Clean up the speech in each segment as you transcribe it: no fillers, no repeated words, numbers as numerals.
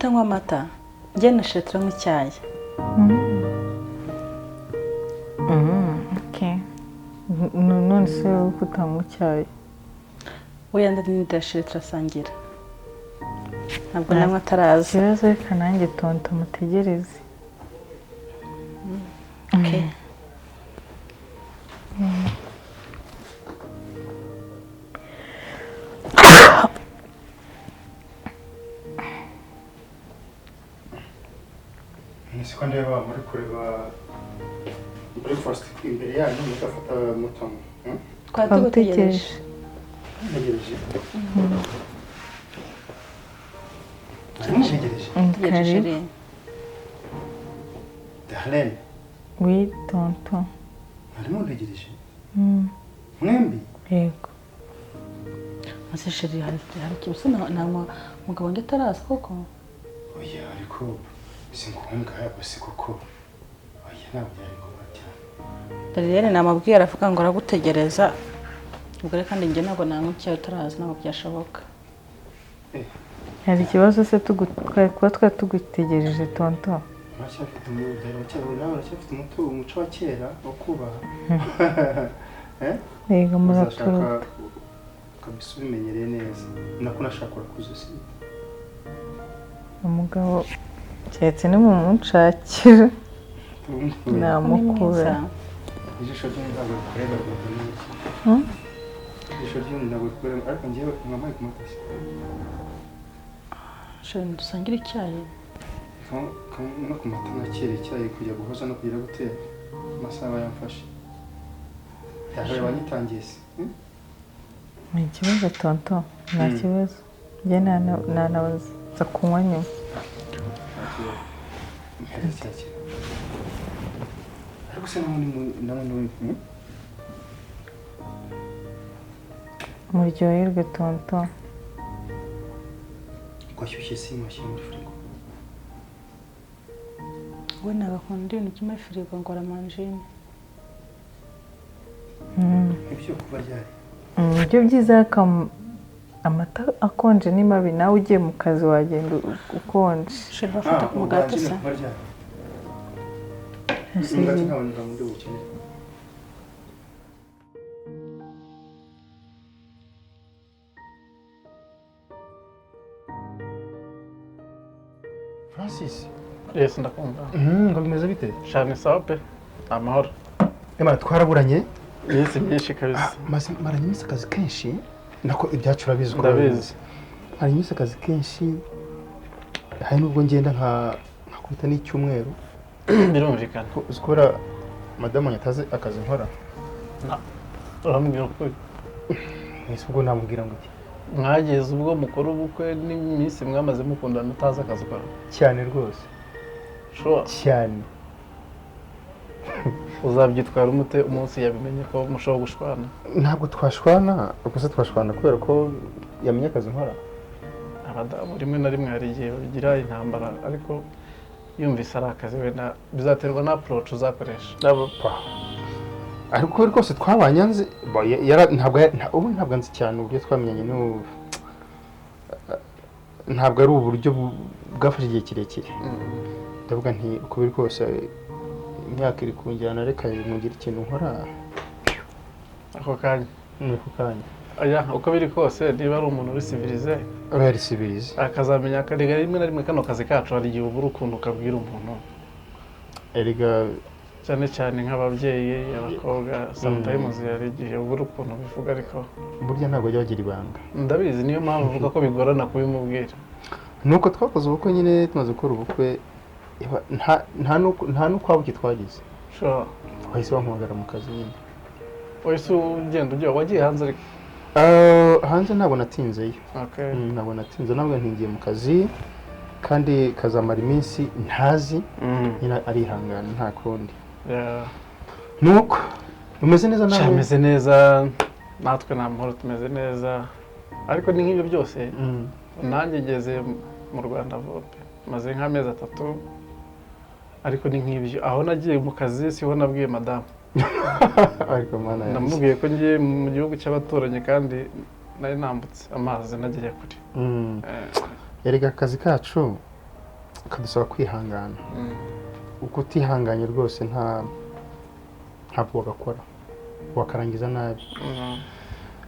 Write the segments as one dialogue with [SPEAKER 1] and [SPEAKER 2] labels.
[SPEAKER 1] Kutanywa amata? Njye na Sheri turanywa icyayi.
[SPEAKER 2] Okay. None se wowe kutanywa icyayi?
[SPEAKER 1] Oya, ndadinda Sheri turasangira. Ntabwo nanywa ataraza.
[SPEAKER 2] Ikibazo reka nanjye tonto mutegereze.
[SPEAKER 1] Okay.
[SPEAKER 3] Siko ndeba muri kureba breakfast imbere yanyu mugafata mutamo.
[SPEAKER 1] Twari tugutegereje.
[SPEAKER 3] Ntegereje. Ntegereje.
[SPEAKER 1] Tegereje Sheri.
[SPEAKER 3] Darlene.
[SPEAKER 2] Oui, tonton.
[SPEAKER 3] Harimo ntegereje. Mwembi?
[SPEAKER 2] Yego.
[SPEAKER 1] Ese Sheri hari ikintu nanywa umugabo wanjye ataraza koko?
[SPEAKER 3] Oya, ariko si ngombwa yabose koko. Oya, ntabwo byari ngombwa cyane.
[SPEAKER 1] Darlene namubwiye aravuga ngo aragutegereza. Ubwo rero kandi njye ntabwo nanywa icyayi utaraza, ntabwo byashoboka.
[SPEAKER 2] Hari ikibazo se kuba twari tugutegereje tonto?
[SPEAKER 3] Uracyafite umuco wa kera wo kubaha.
[SPEAKER 2] Yego, muraturuta.
[SPEAKER 3] Kabisa ubimenyereye neza. Nako nashaka urakuze si?
[SPEAKER 2] Umugabo keretse ni mu munshakira namukura.
[SPEAKER 3] Ijisho ry'undi ntabwo rikureba rwose neza. Ijisho ry'undi ntabwo rikureba, ariko njyewe mwamaye ku mata se.
[SPEAKER 1] Sheri dusangire icyayi.
[SPEAKER 3] No ku mata nakera icyayi kujya guhoza no kugira gutera amasaha yamfashe. Yaje banyitangiye se.
[SPEAKER 2] Ni ikibazo tonto, nta kibazo. Njye nanabaza kunywa nyuma.
[SPEAKER 3] Ariko se nawe
[SPEAKER 2] muryoherwe tonto.
[SPEAKER 3] Kwashyushye si mwashyira muri firigo.
[SPEAKER 1] We nagakunda ibintu byo muri firigo ngo aramanjine.
[SPEAKER 3] Ibyo kuba ryari?
[SPEAKER 2] Ibyo byiza amata akonje ni mabi, nawe ugiye mu kazi wagenda ukonje.
[SPEAKER 1] Sheri bafata ku mugati se.
[SPEAKER 3] Umugati ntawe ndi bukenere. Francis.
[SPEAKER 4] Yes, ndakumva.
[SPEAKER 3] Ngo bimeze bite?
[SPEAKER 4] Shani sawa pe. Amahoro.
[SPEAKER 3] Emana twaraburanye.
[SPEAKER 4] Iminsi myinshi kabisa.
[SPEAKER 3] Maranye iminsi akazi kenshi. Nako ibyacu urabizi uko
[SPEAKER 4] ndabizi.
[SPEAKER 3] Maranye iminsi akazi kenshi. Hari nubwo ngenda nka nkakubita n'icyumweru.
[SPEAKER 4] Birumvikana.
[SPEAKER 3] Uzikora madamu nyataze akazi nkora.
[SPEAKER 4] Urambwira ko
[SPEAKER 3] Ese ubwo namubwira ngo iki?
[SPEAKER 4] Mwageze ubwo mukora ubukwe n'iminsi mwamaze mukundana utazi akazi ukora.
[SPEAKER 3] Cyane rwose.
[SPEAKER 4] Sure.
[SPEAKER 3] Cyane.
[SPEAKER 4] Uzabyitwara umute umunsi yabimenye ko mushobora gushwana?
[SPEAKER 3] Ntabwo twashwana, gusa twashwana kubera ko yamenye akazi nkora.
[SPEAKER 4] Abadamu rimwe na rimwe hari igihe bagira intambara, ariko yumvise ari akazi wenda bizaterwa na approach uzakoresha.
[SPEAKER 3] Ariko rwose twabanye nzi ntabwo ntabwo nzi cyane uburyo twamenyanye n'ubu. Ntabwo ari uburyo bwafashe igihe kirekire. Ndavuga nti uko biri kose imyaka iri kunjyana reka mugire ikintu nkora
[SPEAKER 4] ako kanya.
[SPEAKER 3] Ako kanya.
[SPEAKER 4] Oya, uko biri kose niba ari umuntu uri civilize
[SPEAKER 3] aba yari civilize
[SPEAKER 4] akazamenya akarega rimwe na rimwe kano kazi kacu hari igihe ubura ukuntu ukabwira umuntu.
[SPEAKER 3] Erega
[SPEAKER 4] cyane cyane nk'ababyeyi abakobwa sometimes hari igihe ubura ukuntu bivuga, ariko
[SPEAKER 3] burya ntabwo bajya bagira ibanga.
[SPEAKER 4] Ndabizi, niyo mpamvu uvuga ko bigorana kubimubwira.
[SPEAKER 3] Nuko twakoze ubukwe nyine, tumaze gukora ubukwe nta n'ukwabuki twagize.
[SPEAKER 4] Sure.
[SPEAKER 3] Wahise bampamagara mu kazi nyine.
[SPEAKER 4] Wahise ugenda ujya wagiye hanze ariko?
[SPEAKER 3] Hanze ntabwo natinzeyo.
[SPEAKER 4] Okay.
[SPEAKER 3] Ntabwo natinze, ntabwo ntingiye mu kazi kandi kazamara iminsi ntazi. Nyine arihangana nta kundi.
[SPEAKER 4] Yeah.
[SPEAKER 3] Nuko umeze neza nawe?
[SPEAKER 4] Tumeze neza, natwe nta mahoro tumeze neza, ariko ni nk'ibyo byose. Nanjye ngeze mu Rwanda vuba maze nk'amezi 3, ariko ni nk'ibyo. Aho nagiye mu kazi siho nabwiye madamu.
[SPEAKER 3] Ariko mana yanjye.
[SPEAKER 4] Namubwiye ko ngiye mu gihugu cy'abaturanyi kandi nari nambutse amazi nagiye kure.
[SPEAKER 3] Erega akazi kacu Kadusaba kwihangana. Uko utihanganye rwose ntabwo wagakora, wakarangiza nabi.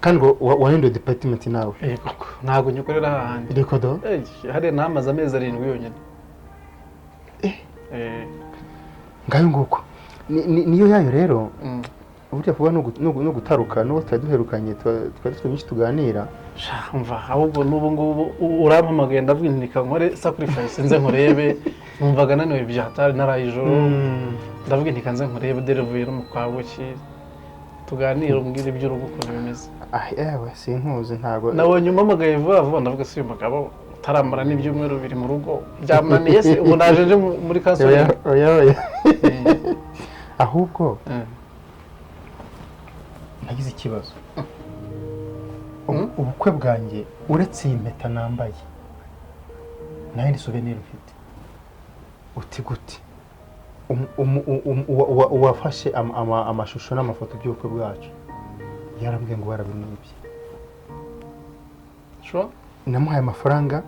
[SPEAKER 3] Kandi ngo wahinduye department nawe.
[SPEAKER 4] Yego, ntabwo nyikorera hahandi.
[SPEAKER 3] Reka da.
[SPEAKER 4] Hariya namaze amezi 7 yonyine.
[SPEAKER 3] Ngayo nguko niyo yayo rero. Burya kuba no gutaruka n'uwo twari duherukanye, twari dufite byinshi tuganira.
[SPEAKER 4] Mva ahubwo n'ubu ngubu urampamagaye ndavuga nti reka nkore sacrifice nze nkurebe, numvaga naniwe byahatari naraye ijoro, ndavuga nti nze nkurebe dore no mu kwa buki tuganire umbwire iby'urugo ukuntu bimeze.
[SPEAKER 3] Ewe sinkuzi ntago
[SPEAKER 4] nabonye umpamagaye vuba vuba, ndavuga si uyu mugabo utaramara n'ibyumweru bibiri mu rugo byamunaniye se, ubu naje nje muri kanseri.
[SPEAKER 3] Oya oya ahubwo nagize ikibazo. Ubukwe bwanjye uretse iyi mpeta nambaye nta yindi souvenir mfite. Uti gute? Uwafashe amashusho n'amafoto by'ubukwe bwacu yarambwiye ngo barabimwibye. Namuhaye amafaranga,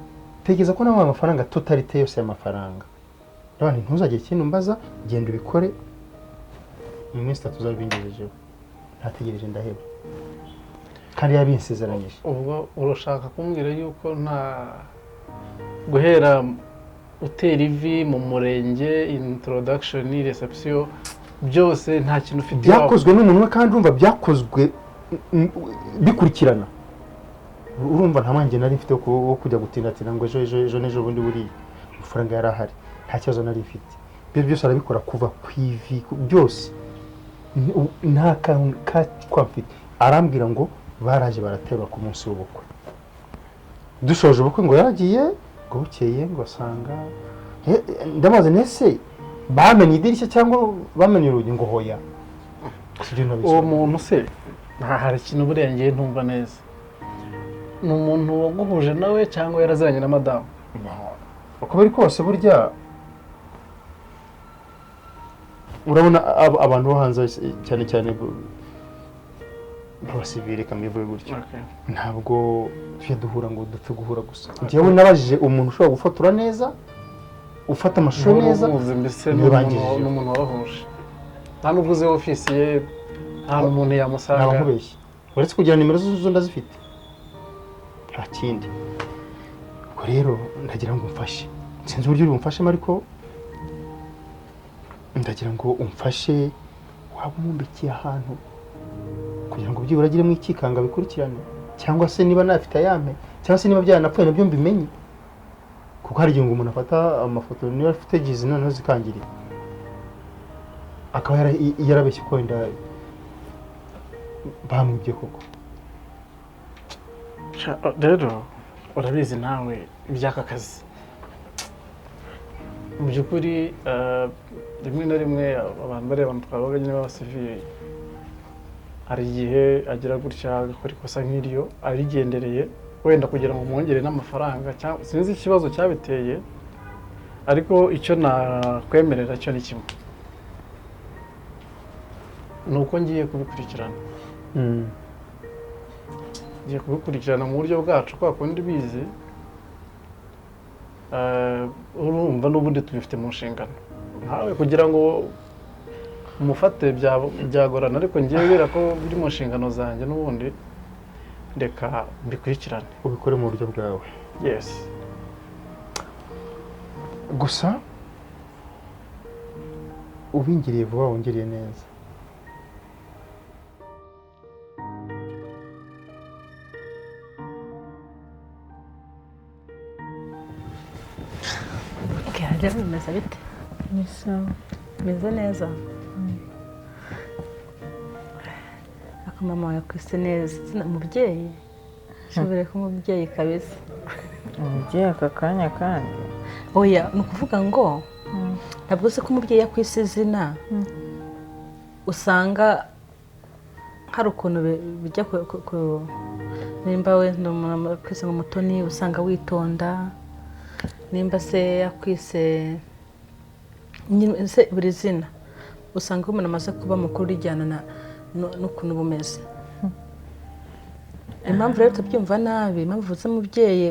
[SPEAKER 3] tekereza ko namuhaye amafaranga totalite yose y'amafaranga. Ndabona ntuzagire ikintu mbaza, genda ubikore mu minsi 3 uzabingejejeho. Ntategereje ndaheba kandi yabinsezeranyije.
[SPEAKER 4] Ubwo urashaka kumbwira yuko nta guhera utera ivi mu murenge, introduction, reception, byose nta kintu ufite
[SPEAKER 3] byakozwe n'umuntu, kandi urumva byakozwe bikurikirana. Urumva nta mwanjye nari mfite wo kujya gutindatinda ngo ejo ejo ejo n'ejo bundi buriya amafaranga yari ahari, nta kibazo nari mfite. Ibyo byose arabikora kuva ku ivi byose, nta kantu mfite. Arambwira ngo baraje baraterwa ku munsi w'ubukwe. Dushoje ubukwe ngo yaragiye, ngo bukeye ngo asanga ndamaze nese bamenye idirishya cyangwa bamenye urugi ngo hoya.
[SPEAKER 4] Uwo muntu se nta hari ikintu buriya ngiye ntumva neza. Ni umuntu waguhuje nawe cyangwa yaraziranye na madamu?
[SPEAKER 3] Uko biri kose burya urabona abantu bo hanze cyane cyane b'abasivile kamivuye gutyo, ntabwo tujya duhura ngo dupfe guhura gusa. Njyewe nabajije umuntu ushobora gufotora neza, ufata amashusho neza,
[SPEAKER 4] mbese n'umuntu wabahuje. Nta nubwo uzi ofisi ye, nta n'umuntu yamusanga.
[SPEAKER 3] Ntabwo nkubeshye, uretse kugira nimero zo ndazifite, nta kindi. Ubwo rero ndagira ngo umfashe, sinzi uburyo uri bumfashemo ariko ndagira ngo umfashe, waba umumbikiye ahantu kugira ngo byibura agiremo ikikanga bikurikirane, cyangwa se niba nafite ayampe, cyangwa se niba byanapfuye nabyo mbimenye. Kuko hari igihe ngo umuntu afata amafoto niba afite gizi noneho zikangirika, akaba yarabeshye ko wenda bamwibye koko.
[SPEAKER 4] Rero urabizi nawe iby'aka kazi mu by'ukuri rimwe na rimwe abantu bareba abantu twabaga nyine b'abasivili, hari igihe agira gutya agakora ikosa nk'iryo arigendereye wenda kugira ngo umwongere n'amafaranga, cyangwa sinzi ikibazo cyabiteye, ariko icyo nakwemerera cyo ni kimwe, ni uko ngiye kubikurikirana. Ngiye kubikurikirana mu buryo bwacu kwa kundi bizi, urumva n'ubundi tubifite mu nshingano nkawe kugira ngo umufate byagorana, ariko ngiye kubera ko biri mu nshingano zanjye n'ubundi reka mbikurikirane.
[SPEAKER 3] Ubikore mu buryo bwawe.
[SPEAKER 4] Yes.
[SPEAKER 3] Gusa ubingiriye vuba wongereye neza.
[SPEAKER 1] Bimeze bite?
[SPEAKER 2] Ni sawa.
[SPEAKER 1] Bimeze neza. Ako mama yakwise neza, umubyeyi shobora ko umubyeyi kabisa.
[SPEAKER 2] Umubyeyi aka kanya kandi.
[SPEAKER 1] Oya, ni ukuvuga ngo ntabwo se ko umubyeyi yakwise izina usanga hari ukuntu bijya ku nimba we kwise ngo Mutoni usanga witonda, nimba se yakwise buri zina usanga umuntu amaze kuba mukuru rijyana n'ukuntu bumeze. Impamvu rero tubyumva nabi, impamvu uvuze umubyeyi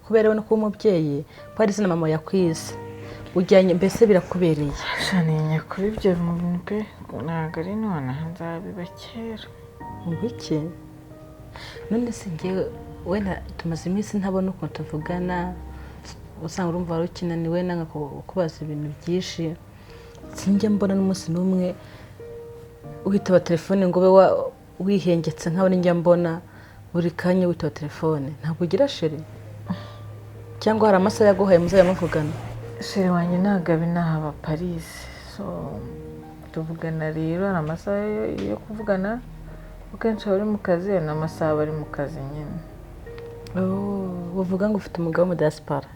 [SPEAKER 1] kuberewe no kuba umubyeyi, ko ari izina mama yakwize. Ujyanye mbese birakubereye.
[SPEAKER 2] Shaninya kuri ibyo pe, ntabwo ari nonaha, nzabiba kera.
[SPEAKER 1] Ngo iki? None se njyewe wenda tumaze iminsi ntabona ukuntu tuvugana, usanga urumva wari ukinaniwe, nanga kubaza ibintu byinshi. Sinjya mbona n'umunsi n'umwe witaba telefone ngo ube wihengetse nkaho njya mbona buri kanya witaba telefone. Ntabwo ugira chéri? Cyangwa hari amasaha yaguhaye muzajya muvugana?
[SPEAKER 2] Chéri wanjye ntabwo aba inaha, aba Paris. So tuvugana rero, hari amasaha yo kuvugana, kuko kenshi aba ari mu kazi, hari n'amasaha aba ari mu kazi nyine.
[SPEAKER 1] Oh, uvuga ngo ufite umugabo wo mu diaspora?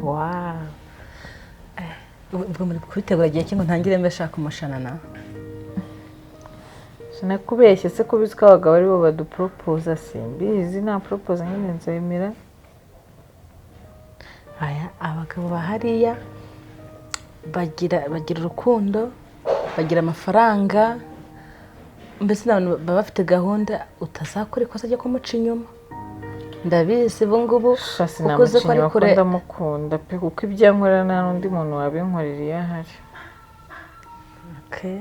[SPEAKER 1] Wow. Ubwo muri kubitegura igihe ki ngo ntangire mbe shaka umushanana?
[SPEAKER 2] Sinakubeshye se ko ubizi ko abagabo aribo baduporopoza? Simbizi, nta poropoza nyine nzemera.
[SPEAKER 1] Aya abagabo ba hariya bagira urukundo, bagira amafaranga, mbese ni abantu baba bafite gahunda. Utazakora ikosa ryo kumuca inyuma, ndabizi ubu ngubu
[SPEAKER 2] Sha,
[SPEAKER 1] kuko uzi ko
[SPEAKER 2] sinamuca
[SPEAKER 1] ari
[SPEAKER 2] inyuma ko
[SPEAKER 1] kure.
[SPEAKER 2] Ndamukunda pe, kuko ibyo ankorera nta n'undi muntu wabinkorera iyo ahari.
[SPEAKER 1] Okay.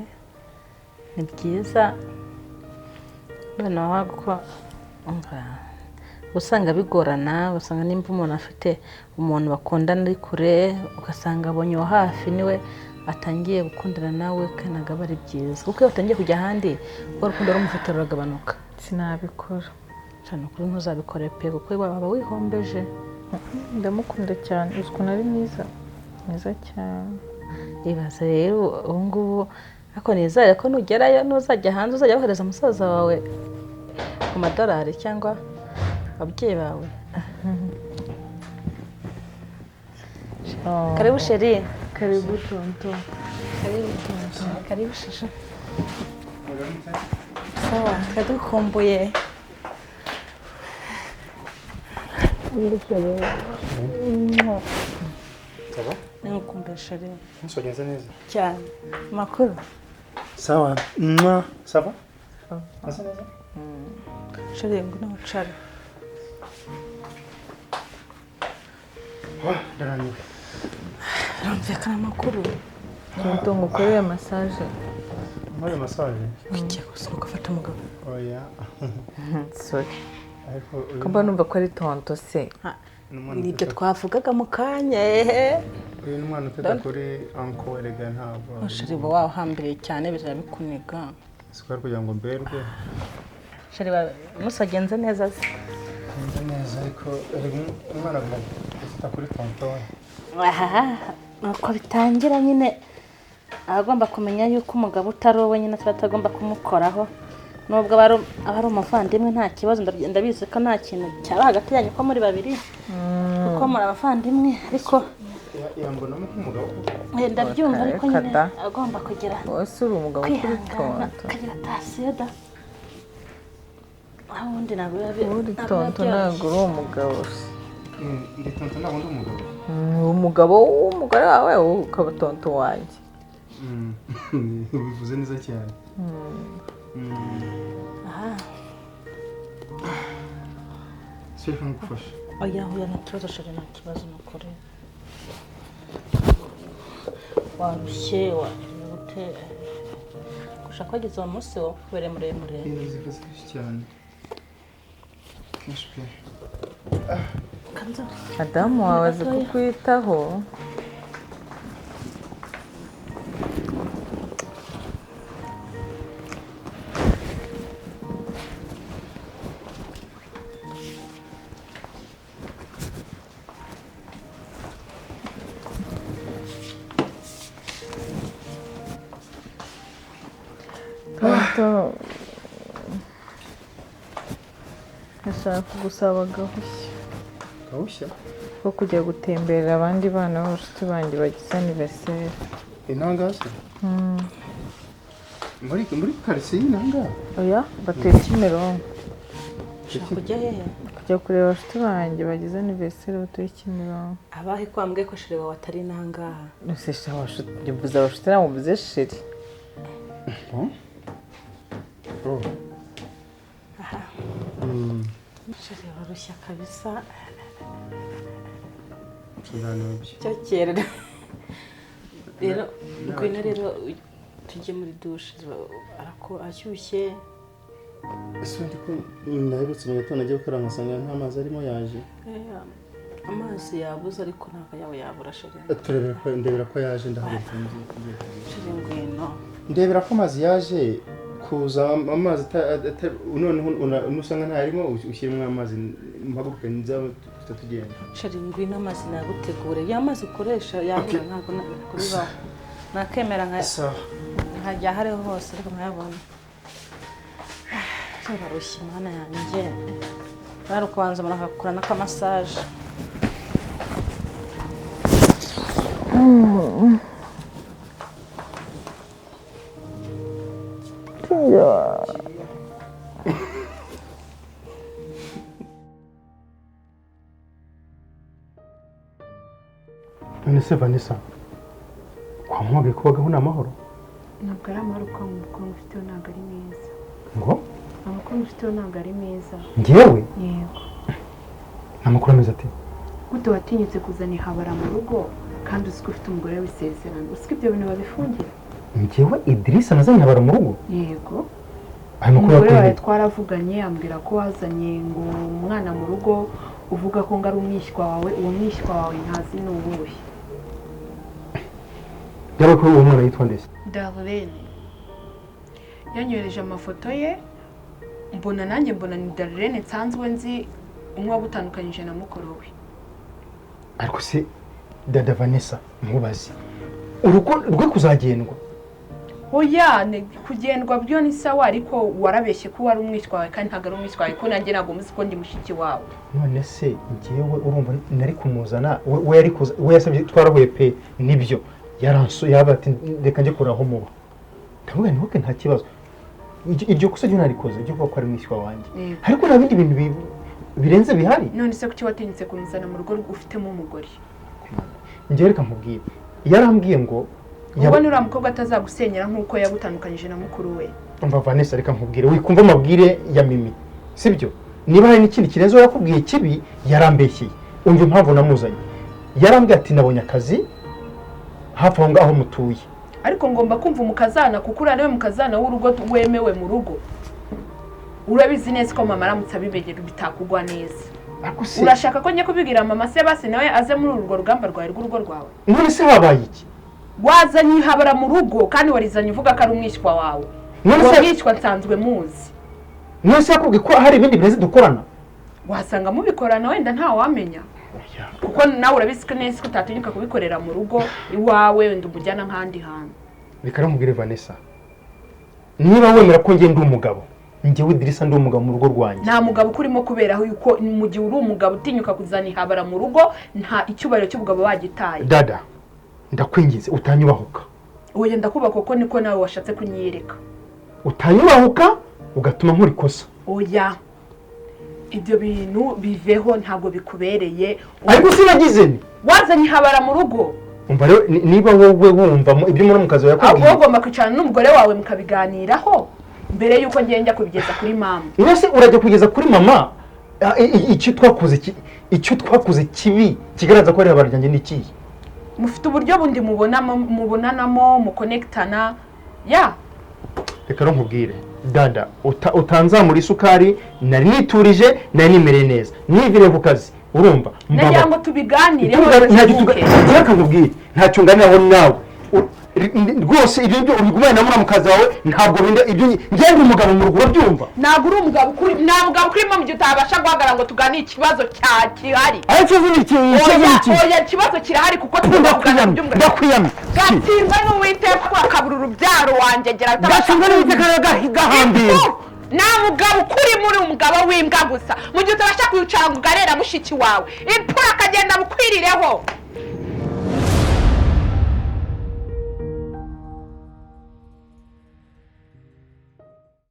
[SPEAKER 1] Ni byiza noneho kuko umva, usanga bigorana, usanga nimba umuntu afite umuntu bakundana ari kure, ugasanga abonye uwo hafi niwe atangiye gukundana nawe, kandi ntabwo aba ari byiza, kuko iyo batangiye kujya ahandi, urwo rukundo rumufite ruragabanuka.
[SPEAKER 2] Sinabikora.
[SPEAKER 1] Cyane, ukuri ntuzabikore pe, kuko waba wihombeje.
[SPEAKER 2] Ndamukunda cyane, uzi ukuntu ari mwiza, mwiza cyane.
[SPEAKER 1] Ibaze rero ubu ngubu, ariko nizere ko nugerayo, nuzajya hanze, uzajya wohereza musaza wawe ku madolari cyangwa ababyeyi bawe.
[SPEAKER 2] Oh.
[SPEAKER 1] Karibu chéri.
[SPEAKER 2] Karibu tonton.
[SPEAKER 1] Karibu, karibu chouchou. Sawa, twari dukumbuye.
[SPEAKER 3] Ça va?
[SPEAKER 1] Nkukumbuye, chéri.
[SPEAKER 3] Umunsi wagenze neza?
[SPEAKER 1] Cyane. Amakuru?
[SPEAKER 3] Sawa. Mwa. Ça va? Asa neza?
[SPEAKER 1] Chéri, ngwino wicare.
[SPEAKER 3] Wa, ndananiwe.
[SPEAKER 1] Birumvikana. Amakuru?
[SPEAKER 2] Tonton, ngukorere massage?
[SPEAKER 3] Muri massage?
[SPEAKER 1] Ugiye gusa ugafata umugabo.
[SPEAKER 3] Oya.
[SPEAKER 2] Sorry.
[SPEAKER 3] Ariko uyu
[SPEAKER 2] Ko mba numva ko ari tonton se?
[SPEAKER 3] Ni umwana
[SPEAKER 1] Nibyo
[SPEAKER 3] uteta.
[SPEAKER 1] twavugaga mu kanya, ehe.
[SPEAKER 3] Uyu ni umwana uteta kuri uncle, erega ntabwo.
[SPEAKER 1] Chéri, uba wawuhambiriye cyane, bizaba bikuniga.
[SPEAKER 3] Siko kugira ngo mberwe.
[SPEAKER 1] Chéri, umunsi wagenze neza se?
[SPEAKER 3] Neza neza, ariko erega umwana agomba gufata kuri tonton.
[SPEAKER 1] Aha nuko bitangira nyine, agomba kumenya yuko umugabo utari uwe nyine ataba atagomba kumukoraho, nubwo aba ari umuvandimwe. Nta kibazo, ndabizi ko nta kintu cyaba hagati yanyu ko muri babiri, kuko muri abavandimwe, ariko
[SPEAKER 3] Yambonamo nk'umugabo.
[SPEAKER 1] Ndabyumva, ariko
[SPEAKER 2] Reka
[SPEAKER 1] nyine
[SPEAKER 2] da.
[SPEAKER 1] agomba kugira
[SPEAKER 2] Wowe se uri umugabo kuri
[SPEAKER 1] kwihangana,
[SPEAKER 2] tonton?
[SPEAKER 1] akagira atasiyo da, aho ubundi ntabwo biba
[SPEAKER 2] Uri
[SPEAKER 1] ntabwo biba
[SPEAKER 2] tonton,
[SPEAKER 1] byoroshye.
[SPEAKER 2] ntabwo uri umugabo se.
[SPEAKER 3] Ndi tonton, ntabwo ndi umugabo.
[SPEAKER 2] Ni umugabo w'umugore wawe, wowe ukaba tonton wanjye.
[SPEAKER 3] Bivuze neza cyane.
[SPEAKER 1] Aha.
[SPEAKER 3] Se reka ngufashe.
[SPEAKER 1] Oya, oya, nta kibazo chéri, nta kibazo, ni ukuri. Warushye, wagiye gute gushaka wageze uwo munsi wo kubereye muremure.
[SPEAKER 3] Inzu kenshi cyane, kenshi pe.
[SPEAKER 1] Kanza.
[SPEAKER 2] Madamu wawe azi
[SPEAKER 1] Gatoya.
[SPEAKER 2] kukwitaho. Tonton, ndashaka kugusaba agahushya
[SPEAKER 3] Gahushya?
[SPEAKER 2] Ko kujya gutemberera abandi bana b'abashuti banjye bagize anniversaire.
[SPEAKER 3] Inanga se? Muri karitsiye y'inanga?
[SPEAKER 2] Oya, batuye Kimironko.
[SPEAKER 1] Ushaka kujya hehe?
[SPEAKER 2] Kujya kureba abashuti banjye bagize anniversaire batuye Kimironko.
[SPEAKER 1] Abahe ko wambwiye ko chéri wawe atari inangaha?
[SPEAKER 2] Ese sha, abashuti mvuze, abashuti ntabwo mvuze chéri.
[SPEAKER 3] Bon. Oh.
[SPEAKER 1] Rushya kabisa. Cyo kera. Rero ngwino rero tujye muri douche arako ashyushye.
[SPEAKER 3] Ese ndi ko naherutse mu gitondo agiye gukora ngasanga nta mazi arimo yaje.
[SPEAKER 1] Amazi yabuze ariko ntabwo yawe yabura chérie.
[SPEAKER 3] Turebera ko ndebera ko yaje ndahaguruka ngiye.
[SPEAKER 1] Chérie ngwino.
[SPEAKER 3] Ndebera ko amazi yaje kuza amazi noneho nusanga ntarimo ushyiremo amazi mpaguruke nza tugenda.
[SPEAKER 1] Chérie ngwino amazi nagutegure. Ya mazi ukoresha yabura ntabwo nakubibaho. Nakemera nka nkajya hariho hose ariko nkayabona. Barushye mwana yanjye. Bari kubanza barakakora n'akamassage.
[SPEAKER 3] None se Vanessa, kwa mwabe kubagaho n'amahoro?
[SPEAKER 5] Ntabwo ari amahoro kuko amakuru mufiteho ntabwo ari meza.
[SPEAKER 3] Ngo?
[SPEAKER 5] Amakuru mufiteho ntabwo ari meza.
[SPEAKER 3] Njyewe?
[SPEAKER 5] Yego.
[SPEAKER 3] Amakuru ameze ate?
[SPEAKER 5] Gute watinyutse kuzana ihabara mu rugo kandi uzi ko ufite umugore w'isezerano? Uzi ko ibyo bintu babifungira?
[SPEAKER 3] Njyewe Idrissa nazanye ihabara mu rugo?
[SPEAKER 5] Yego.
[SPEAKER 3] Ayo makuru
[SPEAKER 5] umugore wawe
[SPEAKER 3] yakuye?
[SPEAKER 5] twaravuganye ambwira ko wazanye ngo umwana mu rugo uvuga ko ngo ari umwishywa wawe, uwo mwishywa wawe ntazi ni uwuhe.
[SPEAKER 3] Yaba ko uwo mwana yitwa nde?
[SPEAKER 5] Darlene. Yanyohereje amafoto ye mbona nanjye mbona ni Darlene nsanzwe nzi umwe wagutandukanyije na mukuru we.
[SPEAKER 3] Ariko se dada Vanessa nkubaze, urugo rwe kuzagendwa?
[SPEAKER 5] Oya, kugendwa byo ni sawa ariko warabeshye ko wari umwishywa wawe kandi ntabwo ari umwishywa wawe ko nanjye ntabwo muzi ko ndi mushiki wawe.
[SPEAKER 3] None se njyewe urumva nari kumuzana we yari kuza we yasabye twarahuye pe nibyo yaranso yaba ati reka njye kuraho muba. Ndavuga nti okay nta kibazo. Iryo kosa ryo narikoze ryo kuba ko ari mwishywa wanjye. Ariko nta bindi bintu birenze bihari.
[SPEAKER 5] None se kuki watinyutse kumuzana mu rugo ufitemo umugore?
[SPEAKER 3] Njye reka nkubwire. Yarambwiye ngo
[SPEAKER 5] ubona uriya mukobwa atazagusenyera nk'uko yagutandukanyije na mukuru we.
[SPEAKER 3] Umva Vanessa reka nkubwire wikumva amabwire ya Mimi. Sibyo? Niba hari n'ikindi kirenze yakubwiye kibi yarambeshyeye. Umva impamvu namuzanye. Yarambwiye ati nabonye akazi hafi aho ngaho mutuye.
[SPEAKER 5] Ariko ngomba kumva umukazana kuko uriya niwe mukazana w'urugo wemewe mu rugo. Urabizi neza ko mama aramutse abibegera bitakugwa neza. Urashaka ko njye kubibwira mama se basi nawe aze muri urwo rugamba rwawe rw'urugo rwawe?
[SPEAKER 3] None se habaye iki?
[SPEAKER 5] Wazanye ihabara mu rugo kandi warizanye uvuga ko ari umwishywa wawe. Uwo mwishywa nsanzwe muzi.
[SPEAKER 3] None se yakubwiye ko hari ibindi birenze dukorana?
[SPEAKER 5] Wasanga mubikorana wenda nta wamenya. Kuko nawe urabizi ko neza ko utatinyuka kubikorera mu rugo iwawe wenda umujyana nk'ahandi hantu.
[SPEAKER 3] Reka nkubwire Vanessa, niba wemera ko njye ndi umugabo, njyewe Idrissa ndi umugabo mu rugo rwanjye.
[SPEAKER 5] Nta mugabo ukurimo kuberaho yuko mu gihe uri umugabo utinyuka kuzana ihabara mu rugo nta icyubahiro cy'ubugabo wagitaye.
[SPEAKER 3] Dada, ndakwinginze utanyubahuka.
[SPEAKER 5] Oya ndakubaka kuko niko nawe washatse kunyiyereka.
[SPEAKER 3] Utanyubahuka ugatuma nkora ikosa.
[SPEAKER 5] Oya, ibyo bintu biveho ntabwo bikubereye.
[SPEAKER 3] Ariko sinagize ni
[SPEAKER 5] wazanye ihabara mu rugo.
[SPEAKER 3] Umva rero niba wowe wumva ibyo muri mukazi wawe yakubwiye,
[SPEAKER 5] ahubwo ugomba kwicarana n'umugore wawe mukabiganiraho mbere yuko ngiye njya kubigeza kuri mama.
[SPEAKER 3] Niba se urajya kugeza kuri mama icyo twakoze kibi kigaragaza ko ari ihabara ryanjye ni ikihe?
[SPEAKER 5] Mufite uburyo bundi mubonanamo mukonektana ya.
[SPEAKER 3] Reka rero nkubwire dada, utanzamura isukari nari niturije nari nimereye neza nivire ku kazi urumva
[SPEAKER 5] nagira ngo tubiganireho.
[SPEAKER 3] Reka nkubwire ntacyo nganiraho nawe rwose ibyo byo ubigumane na muramukazi wawe ntabwo binda ibyo njye ndi umugabo mu rugo urabyumva.
[SPEAKER 5] Ntabwo uri umugabo kuri nta mugabo kurimo mu gihe utabasha guhagarara ngo tugane ikibazo cya gihari.
[SPEAKER 3] Ayo ikibazo ni iki?
[SPEAKER 5] Oya ikibazo kirahari kuko tugomba kuganira by'umugabo.
[SPEAKER 3] Ndakwiyamye.
[SPEAKER 5] Gatsindwa n'Uwiteka akabura urubyaro wanjye gera
[SPEAKER 3] gatsindwa n'Uwiteka gahambira.
[SPEAKER 5] Nta mugabo ukuri muri umugabo w'imbwa gusa mu gihe utabasha kwicara ngo ugarera mushiki wawe impfura akagenda bukwirireho.